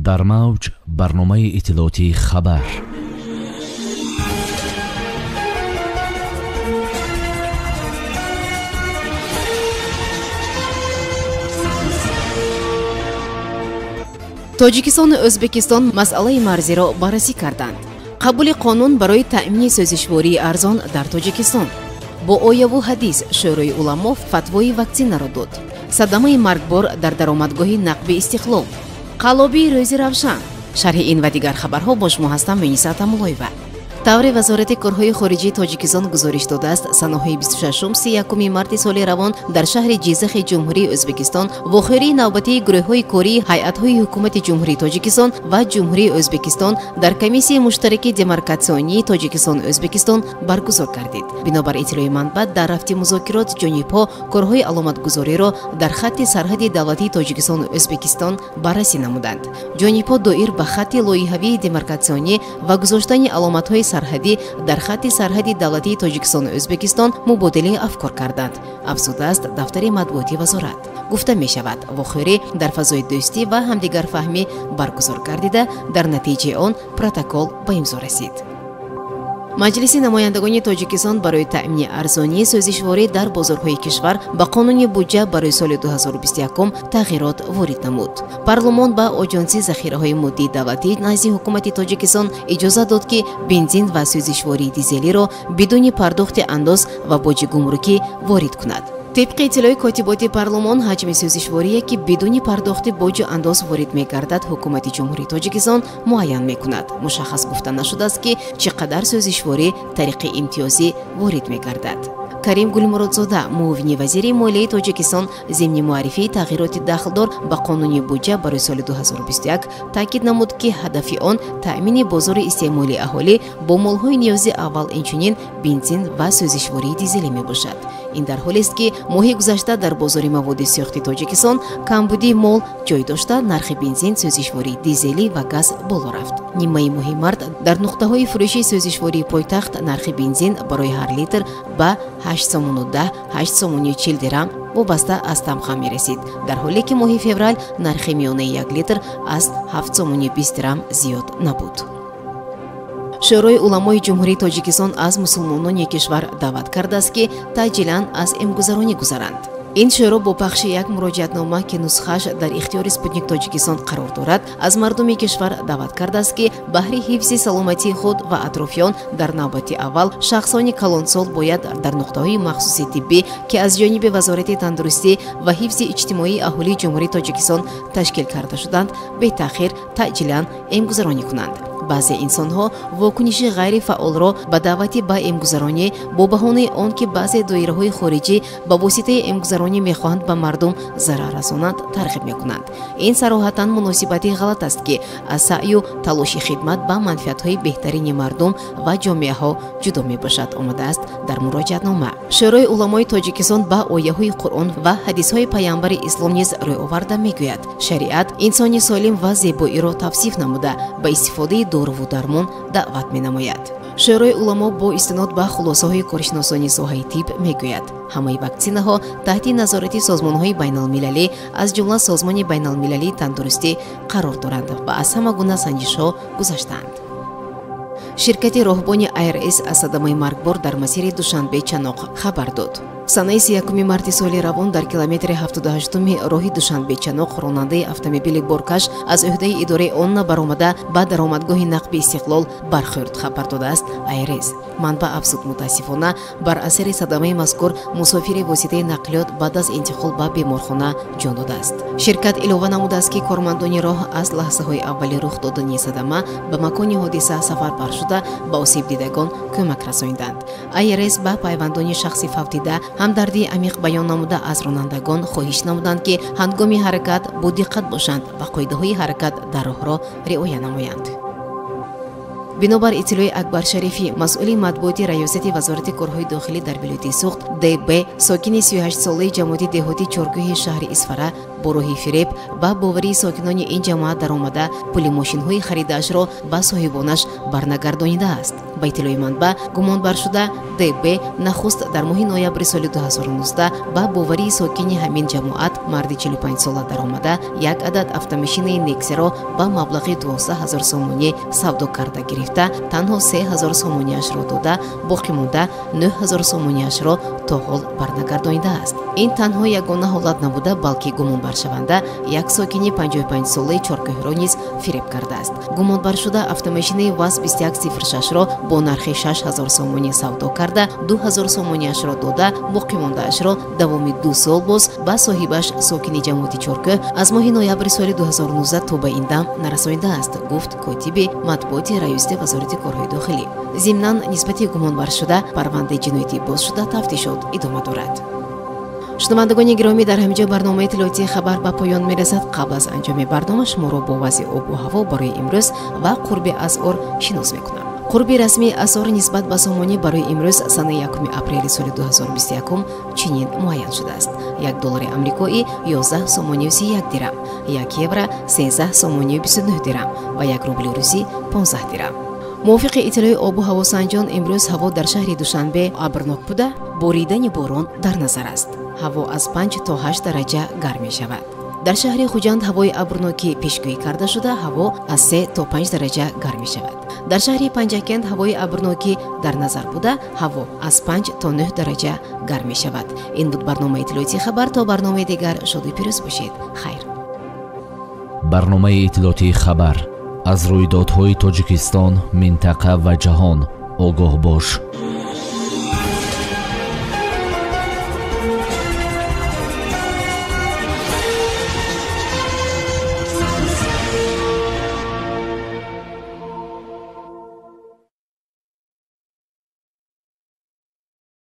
Дар мавҷ барномаи иттилоотии хабар. Тоҷикистону Ӯзбекистон масъалаи марзиро баррасӣ карданд. Қабули қонун барои таъмини сӯзишвории арзон дар Тоҷикистон. Бо ояву ҳадис Шӯрои уламо фатвои ваксинаро дод. Садамаи маргбор дар даромадгоҳи Нақби Истиқлол. Қаллобии рӯзи равшан. Шарҳи ин ва дигар хабарҳо бо шумо ҳастам Муниса Атамуллоева. Тавре Вазорати корҳои хориҷии Тоҷикистон гузориш додааст, санаҳои 26-31 марти соли равон дар шаҳри Ҷизахи Ҷумҳурии Ӯзбекистон вохӯрии навбатии гурӯҳҳои кории ҳайатҳои ҳукумати Ҷумҳурии Тоҷикистон ва Ҷумҳурии Ӯзбекистон дар комиссияи муштараки демаркатсионии Тоҷикистон-Ӯзбекистон баргузор гардид. Бинобар иттилои манбаъ, дар рафти музокирот ҷонибҳо корҳои аломатгузориро дар хатти сарҳади давлатии Тоҷикистону Ӯзбекистон баррасӣ намуданд. Ҷонибҳо доир ба хатти лоиҳавии демаркатсионӣ ва гузоштани аломатҳои сарҳадӣ дар хатти сарҳади давлатии Тоҷикистону Ӯзбекистон мубодилаи афкор карданд, афзудааст дафтари матбуоти вазорат. Гуфта мешавад, вохӯрӣ дар фазои дӯстӣ ва ҳамдигарфаҳмӣ баргузор гардида, дар натиҷаи он протокол ба имзо расид. Маҷлиси намояндагони Тоҷикистон барои таъмини арзонии сӯзишворӣ дар бозорҳои кишвар ба қонуни буҷа барои соли 2021 тағйирот ворид намуд. Парлумон ба Оҷонсии захираҳои моддии давлатӣ назди ҳукумати Тоҷикистон иҷозат дод, ки бензин ва сӯзишвории дизелиро бидуни пардохти андоз ва боҷи гумрукӣ ворид кунад. Тибқи иттилои котиботи парлумон, ҳаҷми сӯзишворие, ки бидуни пардохти боҷу андоз ворид мегардад, ҳукумати Ҷумҳурии Тоҷикистон муайян мекунад. Мушаххас гуфта нашудааст, ки чӣ қадар сӯзишворӣ тариқи имтиёзӣ ворид мегардад. Карим Гулмуродзода, муовини вазири молияи Тоҷикистон, зимни муаррифии тағйироти дахлдор ба қонуни буҷа барои соли 2021 таъкид намуд, ки ҳадафи он таъмини бозори истеъмолии аҳолӣ бо молҳои ниёзи аввал, инчунин бензин ва сӯзишвории дизелӣ мебошад. Ин дар ҳолест, ки моҳи гузашта дар бозори маводи сӯхти Тоҷикистон камбудии мол ҷой дошта, нархи бензин, сӯзишвории дизелӣ ва газ боло рафт. Нимаи моҳи март дар нуқтаҳои фурӯши сӯзишвории пойтахт нархи бензин барои ҳар литр ба 8 сомону 10, 8 сомони 40 дирам вобаста аз тамға мерасид, дар ҳоле ки моҳи феврал нархи миёнаи 1 литр аз 7 сомони 20 дирам зиёд набуд. Шӯрои уламои Ҷумҳурии Тоҷикистон аз мусулмонони кишвар даъват кардааст, ки таъҷилан аз эмгузаронӣ гузаранд. Ин шӯро бо пахши як муроҷиатнома, ки нусхааш дар ихтиёри Спутник Тоҷикистон қарор дорад, аз мардуми кишвар даъват кардааст, ки баҳри ҳифзи саломатии худ ва атрофиён дар навбати аввал шахсони калонсол бояд дар нуқтаҳои махсуси тиббӣ, ки аз ҷониби Вазорати тандурустӣ ва ҳифзи иҷтимоии аҳолии Ҷумҳурии Тоҷикистон ташкил карда шуданд, бетаъхир таъҷилан эмгузаронӣ кунанд. Баъзе инсонҳо вокуниши ғайрифаъолро ба даъвати ба эмгузаронӣ бо баҳонаи он, ки баъзе доираҳои хориҷӣ ба воситаи эмгузаронӣ мехоҳанд ба мардум зарар расонанд, тарғиб мекунанд. Ин сароҳатан муносибати ғалат аст, ки аз саъю талоши хидмат ба манфиатҳои беҳтарини мардум ва ҷомеаҳо ҷудо мебошад, омадааст дар муроҷиатнома. Шӯрои уламои Тоҷикистон ба ояҳои Қуръон ва ҳадисҳои паямбари ислом низ рӯй оварда мегӯяд, шариат инсони солим ва зебоиро тавсиф намуда, ба истифодаи доруву дармон даъват менамояд. Шӯрои уламо бо истинод ба хулосаҳои коршиносони соҳаи тиб мегӯяд, ҳамаи ваксинаҳо таҳти назорати созмонҳои байналмилалӣ, аз ҷумла Созмони байналмилалии тандурустӣ қарор доранд ва аз ҳама гуна санҷишҳо гузаштаанд. Ширкати роҳбони АРС аз садамаи маргбор дар масири Душанбе-Чаноқ хабар дод. Санаи 31 марти соли равон дар километри 78-уми роҳи Душанбе-Чаноқ ронандаи автомобили боркаш аз ӯҳдаи идораи он набаромада ба даромадгоҳи Нақби Истиқлол бархӯрд, хабар додааст АРС. Манбаъ афзуд, мутаассифона, бар асари садамаи мазкур мусофири воситаи нақлиёт баъд аз интиқол ба беморхона ҷон додааст. Ширкат илова намудааст, ки кормандони роҳ аз лаҳзаҳои аввали рух додани садама ба макони ҳодиса сафарбар шуда, ба осебдидагон кӯмак расонданд. АРС ба пайвандони шахси фавтида ҳамдардии амиқ баён намуда, аз ронандагон хоҳиш намуданд, ки ҳангоми ҳаракат бодиққат бошанд ва қоидаҳои ҳаракат дар роҳро риоя намоянд. Бинобар иттилои Акбар Шарифӣ, масъули матбуоти раёсати Вазорати корҳои дохилӣ дар вилояти Суғд, ДБ, сокини 38-солаи ҷамоати деҳоти Чоркӯҳи шаҳри Исфара бо роҳи фиреб ба боварии сокинони ин ҷамоат даромада пули мошинҳои харидаашро ба соҳибонаш барнагардонидааст. Ба иттилои манбаъ, гумонбаршуда ДБ нахуст дар моҳи ноябри соли 2019 ба боварии сокини ҳамин ҷамоат марди 45сола даромада як адад автомошинаи Нексиро ба маблағи 12 000 сомонӣ савдо карда гирифта, танҳо 3 000 сомониашро дода, боқӣ монда 9 000 сомониашро то ҳол барнагардонидааст. Ин танҳо ягона ҳолат набуда, балки гумонбаршаванда як сокини 55солаи Чоркӯҳро низ фиреб кардааст. Гумонбаршуда автомошинаи ВАЗ 2106-ро бо нархи 6 000 сомонӣ савдо карда, 2 000 сомониашро дода, боқӣ мондаашро давоми 2 сол боз ба соҳибаш сокини ҷамоати Чоркӯҳ аз моҳи ноябри соли 2019 то ба ин дам нарасонидааст, гуфт котиби матбуоти раёсати вазорати корҳои дохилӣ. Зимнан нисбати гумонбаршуда парвандаи ҷиноятӣ боз шуда, тафтишот идома дорад. Шунавандагони гиромӣ, дар ҳамин ҷо барномаи иттилоотии хабар ба поён мерасад. Қабл аз анҷоми барнома шуморо бо вазъи обу ҳаво барои имрӯз ва қурби асъор шинос мекунам. Қурби расмии асъор нисбат ба сомонӣ барои имрӯз санаи 1 апрели соли 2021 чунин муайян шудааст. 1 доллари амрикоӣ 11 сомонию 31 дирам, 1 евро 13 сомонию 29 дирам ва 1 рубли русӣ 15 дирам. Мувофиқи иттилои обу ҳавосанҷон, имрӯз ҳаво дар шаҳри Душанбе абрнок буда, боридани борон дар назар аст. Ҳаво аз 5 то 8 дараҷа гарм мешавад. Дар шаҳри Хуҷанд ҳавои абрнокӣ пешгӯӣ карда шуда, ҳаво аз 3 то 5 дараҷа гарм мешавад. Дар шаҳри Панҷакент ҳавои абрнокӣ дар назар буда, ҳаво аз 5 то 9 дараҷа гарм мешавад. Ин буд барномаи иттилоотии хабар. То барномаи дигар шоду пирӯз бошед. Хайр. Барномаи иттилоотии хабар аз рӯйдодҳои Тоҷикистон, минтақа ва ҷаҳон огоҳ бош.